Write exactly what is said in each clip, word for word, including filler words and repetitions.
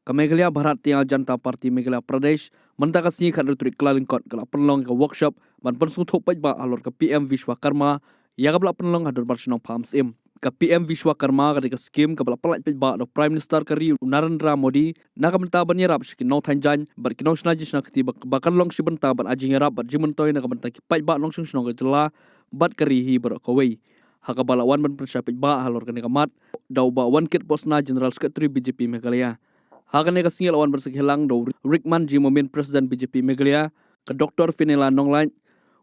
Ka Meghalaya Bharatiya Janata Party Meghalaya Pradesh, mynta ka sngi khathynriew tarik Kyllalyngkot ka la pynlong ka workshop ban pynsngewthuh paidbah halor ka P M Vishwakarma, ïa kaba la pynlong ha Dorbar Shnong Pahamsyiem. Ka P M Vishwakarma ka dei ka skim kaba la pynlait paidbah da u Prime Minister ka ri u Narendra Modi, na ka bynta ban ïarap sha ki nongthaiñ jaiñ bad ki nongshna jingshna kti ba, ba kan long shi bynta ban ai jingïarap bad jingmyntoi na ka bynta ki paidbah nongshong shnong ka jylla bad ka ri hi baroh kawei. Ha kaba la wan ban pynshai paidbah halor kane ka mat da u Bah Wankit Pohsna, General Secretary B J P Meghalaya. Ha kane ka sngi la wan ban sakhi lang da u Rickman G Momin, President B J P Meghalaya, ka Doctor Fenella Nonglait,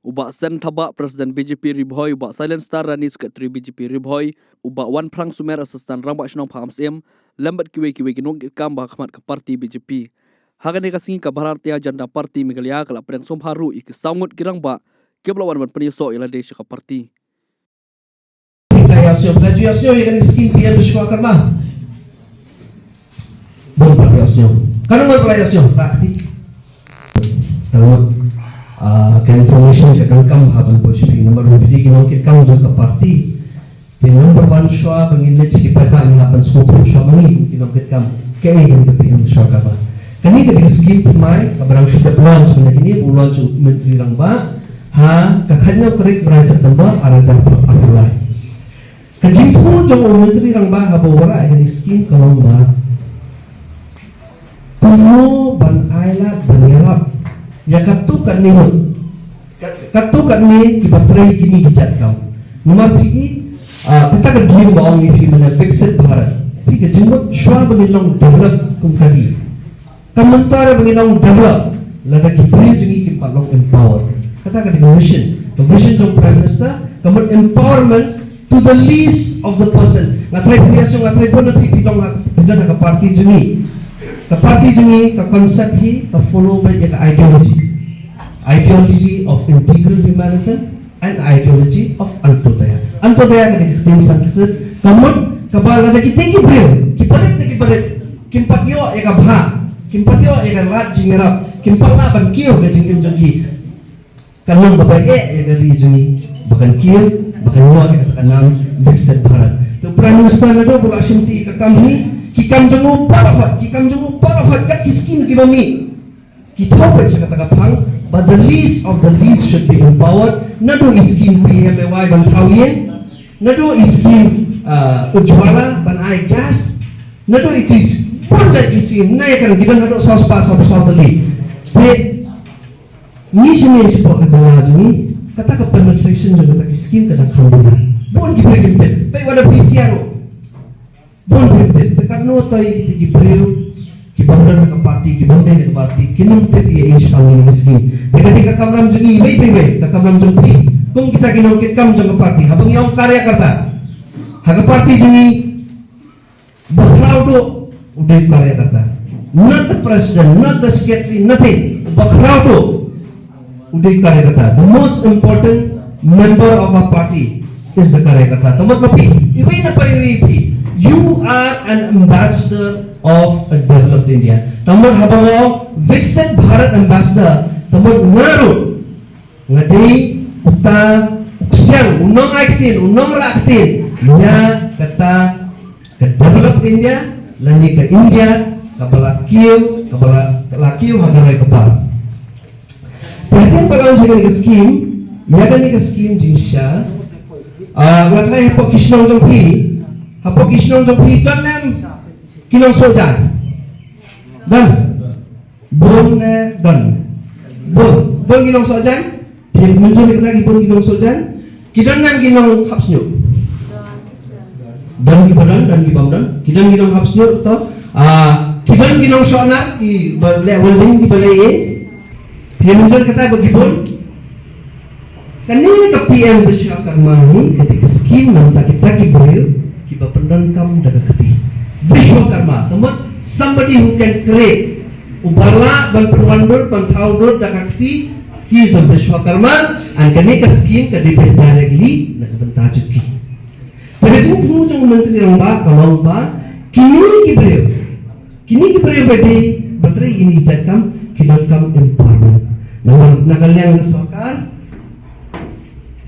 u Bah Sen Thabah, President B J P Ri Bhoi, u Bah Silent Star Rani, Secretary B J P Ri Bhoi, u Bah Wanphrang Sumer, Assistant Rangbah Shnong Pahamsyiem, lem bad kiwei kiwei ki nongkitkam ba ha khmat ka party B J P. Ha kane ka sngi ka Bharatiya Janata Party Meghalaya ka la pdiang sngewbha ruh ïa ki saw ngut ki rangbah kiba la wan ban pynïasoh ïa lade sha ka party. Ka ïa sngewbha, ka ju ïa sngewbha ïa kane ka skim P M Vishwakarma. Bun pat ïa sngewbha. Ka nang pat ïa sngewbha, ba kti. Tangmut, ah, ka information ka donkam ha ban poi sha phi, namar ba phi dei ki nongkitkam jong ka party. Te number one shuwa ba ngin leit sha ki paidbah ngi hap ban sngewthuh shuwa ma ngi ki nongkitkam kaei kane ka P M Vishwakarma. Kane ka dei ka skim thymmai kaba dang shu dep launch mynta kine, ba u launch u Myntri Rangbah ha ka khathynñiew tarik bnai September arhajar arphew lai. Ka jingthmu jong u Myntri Rangbah haba u wanrah ïa kane ka skim ka long ba kumno ban ailad ban ïarap ïa katto katne ngut, katto katne kiba trei kine ki jait kam. Namar phi i, ah, kata ka dream ba ong ïa phi mynne Viksit Bharat. Phi, ka jingmut shuwa ba ngin long develop kum ka ri, ka mynta ruh ba ngin long develop lada ki briew jong ngi kim pat long empowered. Kata ka dei ka mission, ka vision jong Prime Minister, ka mut empowerment to the least of the person. Nga tharai phi ïa sngewthuh, nga tharai bun na phi phi don ha, phi don ha ka party jong ngi. Ka party jong ngi, ka concept hi ka follow beit ïa ka ideology. Ideology of integral humanism and ideology of Antyodaya. Antyodaya ka dei ka ktien Sanskrit, ka mut kaba lada kitei ki briew, ki barit na ki barit, kim pat ïoh ïa ka bha, kim pat ïoh ïa ka lad jingïarap, kim pat lah ban kiew ka jingim jong ki. Kan long kaba eh ïa ka ri jong ngi ba kan kiew, ba kan ïoh ïa kata ka nam Viksit Bharat. Te u Prime Minister naduh ba u la shimti ïa ka kam hi, ki kam jong u baroh, ki kam jong u baroh, kat ki skim kiba mih, ki thaw peit sha kata ka phang ba the least of the least should be empowered. Naduh i skim P M A Y ban thaw ïing, naduh i skim, ah, Ujjwala ban ai gas, naduh i tis bun jait ki skim, na ïa kan ki don haduh saw spah saw phew saw tylli. Te ngi sngewthuh shapoh ka jylla jong ngi, kata ka penetration jong kata ki skim ka dang kham bha. Bun ki briew kim tip. Peit wat da P C R ruh. Bun briew kim tip. Te katno to ïa kita ki briew kiba ym don ha ka party, kiba ym dei na ka party, kim tip ïa i shaphang kine ki skim. Te ka dei ka kamram jong ngi iwei pa iwei, ka kamram jong phi kum kita ki nongkitkam jong ka party. Haba ngi ong karyakarta ha ka party jong ngi, ba khraw duh u dei u karyakarta. Not the president, not the secretary, nothing. Ba khraw duh u dei u karyakarta. The most important member of our party is the karyakarta. Te mut ma phi, iwei na pa iwei phi, you are an ambassador of a developed India. Te mut haba nga ong Viksit Bharat Ambassador, te mut nga ruh nga dei uta u ksiang, u nongai ktien, u nongrah ktien ïa kata ka developed India, lane ka India kaba la kiew, kaba la, la kiew ha ka roi ka par. Te hadien ba la launch ïa kane ka skim, ïa kane ka skim jingshisha, ah, nga tharai hapoh ki shnong jong phi, hapoh ki shnong jong phi don em ki nongsoh jaiñ? Don. Bun ne don? Bun. Bun ki nongsoh jaiñ? Phi mynjur ïa kata, ki bun ki nongsoh jaiñ? Ki don ngan ki nonghap shñiuh? Don kiba don, don kiba ym don. Ki don ki nonghap shñiuh to. Ah, ki don ki nongshohnar, kiba leh welding, kiba leh ei. Phi mynjur kata ba ki bun? Kane ka P M Vishwakarma hi ka dei ka skim na bynta kita ki briew kiba pyndonkam da ka kti. Vishwakarma, ka mut somebody who can create. Uba lah ban pynwandur, ban thaw dur da ka kti, he is a Vishwakarma, and kane ka skim ka dei ban directly na ka bynta jong ki. Te ka jingthmu jong u Myntri Rangbah ka long ba kine ki briew, kine ki briew ba dei ba trei kine ki jait kam ki donkam empowerment. Namar na ka liang ka sorkar,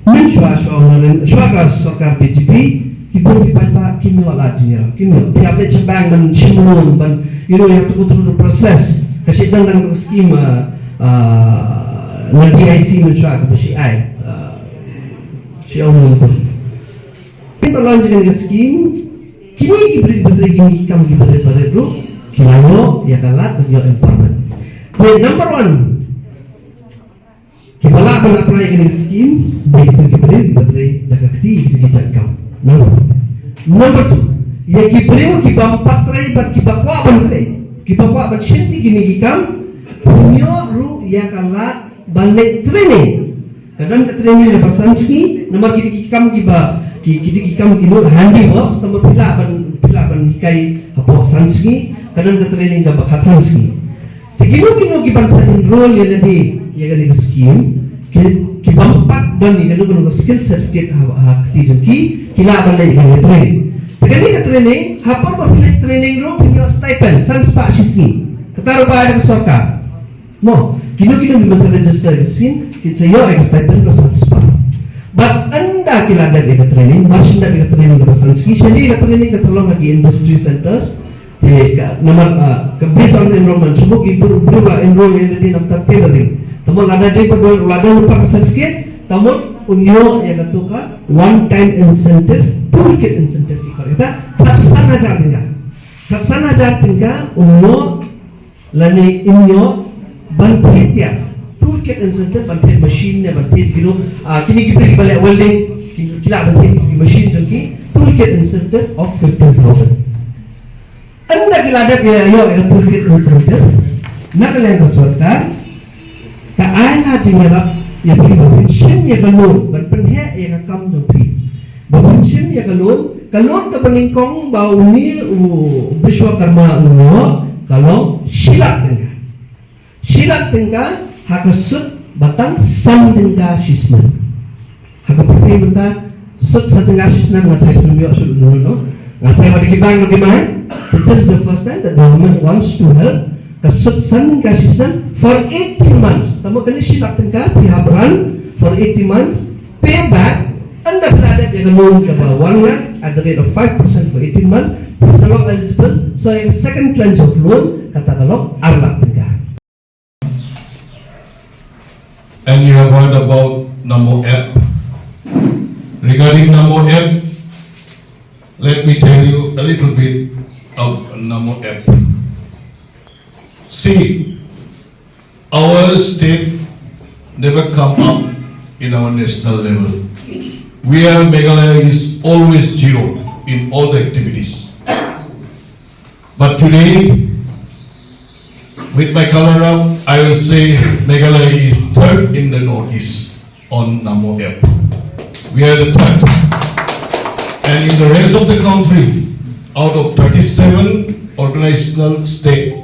mynshuwa, shuwa, shuwa ka sorkar B J P, Ki bun ki paidbah kim ïoh lad jingïarap, kim ïoh. Phi hap leit sha bank ban shim loan, ban, you know, you have to go through the process. Ka shait dang dang ka skim, ah, ah, na D I C mynshuwa kaba shi ai, ah, shi au mynta. Kin ba launch kane ka skim, kine ki briew ba trei kine ki kam ki barit barit ruh ki la ïoh ïa ka lad ban ïoh empowerment. Te number one, kiba lah ban apply kane ka skim dei kito ki briew kiba trei da ka kti, kito ki jait kam. Number, number two, ïa ki briew kiba ym pat trei bad kiba kwah ban trei, kiba kwah ban shimti kine ki kam, phin ïoh ruh ïa ka lad ban leit training. Ka don ka training kaba san sngi, namar kine ki kam kiba, ki, kine ki kam ki mut handiworks, tangba phi lah ban, phi lah ban hikai hapoh san sngi, ka don ka training kaba khatsan sngi. Te kino kino ki ban sa enroll ïa lade ïa kane ka scheme, ki, ki bym pat don ïa kano kano ka skill certificate ha, ha kti jong ki, ki lah ban leit ïa kane ka training. Te kane ka training, ha por ba phi leit training ruh phin ïoh stipend san spah shi sngi. Kata ruh ba ai da ka sorkar. Mo, kino kino ki ban sa register ïa ka scheme, kin sa ïoh ïa ka stipend ba san spah. Bad ynda ki la dep ïa ka training, ba shin dep ïa ka training kaba san sngi, shane ka training kan sa long ha ki industry centres. Te ka, namar, ah, ka based on enrollment, shu mut ki briew, briew ba enroll ïa lade na bynta tailoring. Te mut lada dei ba don, lada don lypa ka certificate, te mut un ïoh ïa kato ka one time incentive toolkit incentive ki khot. Kata khatsan hajar tyngka. Khatsan hajar tyngka un ïoh lane in ïoh ban thied ïa toolkit incentive, ban thied machine ne ban thied kino, ah, kine ki briew kiba leh welding, ki, ki lah ban thied ki machine jong ki, toolkit incentive of fifteen thousand. Ynda ki la dep ïa ïoh ïa ka toolkit incentive na ka liang ka sorkar, ka ai lad jingïarap ïa phi ba phin shim ïa ka loan ban pynheh ïa ka kam jong phi. Ba phin shim ïa ka loan, ka loan kaba nyngkong ba une u Vishwakarma u ïoh ka long shi lak tyngka. Shi lak tyngka ha ka sut ba tang san tyngka shi snem. Ha ka pyrthei mynta sut san tyngka shi snem nga tharai phim ïoh sut uno uno. Nga tharai ba da ki bank ruh kim ai. But this is the first time the government wants to help. Ka sut san tyngka shi snem for eighteen months. Te mut kane shi lak tyngka phi hap run for eighteen months, pay back, ynda phi la dep ïa ka loan kaba one lakh at the rate of five percent for eighteen months, phin sa long eligible, so ïa ka second tranche of loan kata ka long ar lak tyngka. And you have heard about Namo app. Regarding Namo app, let me tell you a little bit of Namo app. See, our state never come up in our national level. Where Meghalaya is always zero in all the activities. But today, with my color up, I will say Meghalaya is third in the Northeast on Namo app. We are the third. And in the rest of the country, out of thirty-seven organizational state,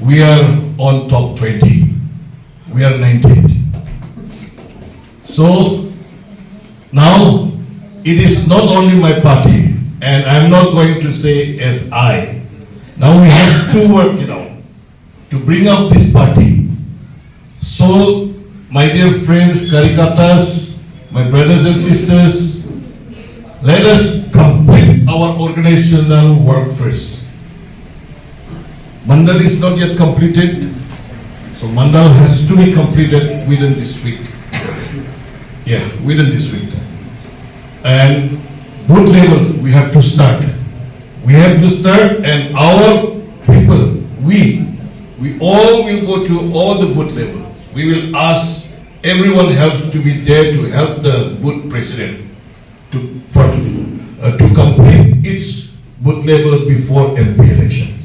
we are on top twenty. We are nineteenth. So now it is not only my party, and I'm not going to say as I. Now we have to work it out to bring up this party. So, my dear friends, Karyakartas, my brothers and sisters, let us complete our organizational work first. Mandal is not yet completed, so Mandal has to be completed within this week. Yeah, within this week. And booth level, we have to start. We have to start, and our people, we, we all will go to all the booth level. We will ask everyone helps to be there to help the booth president to, for, uh, to complete its booth level before M P election.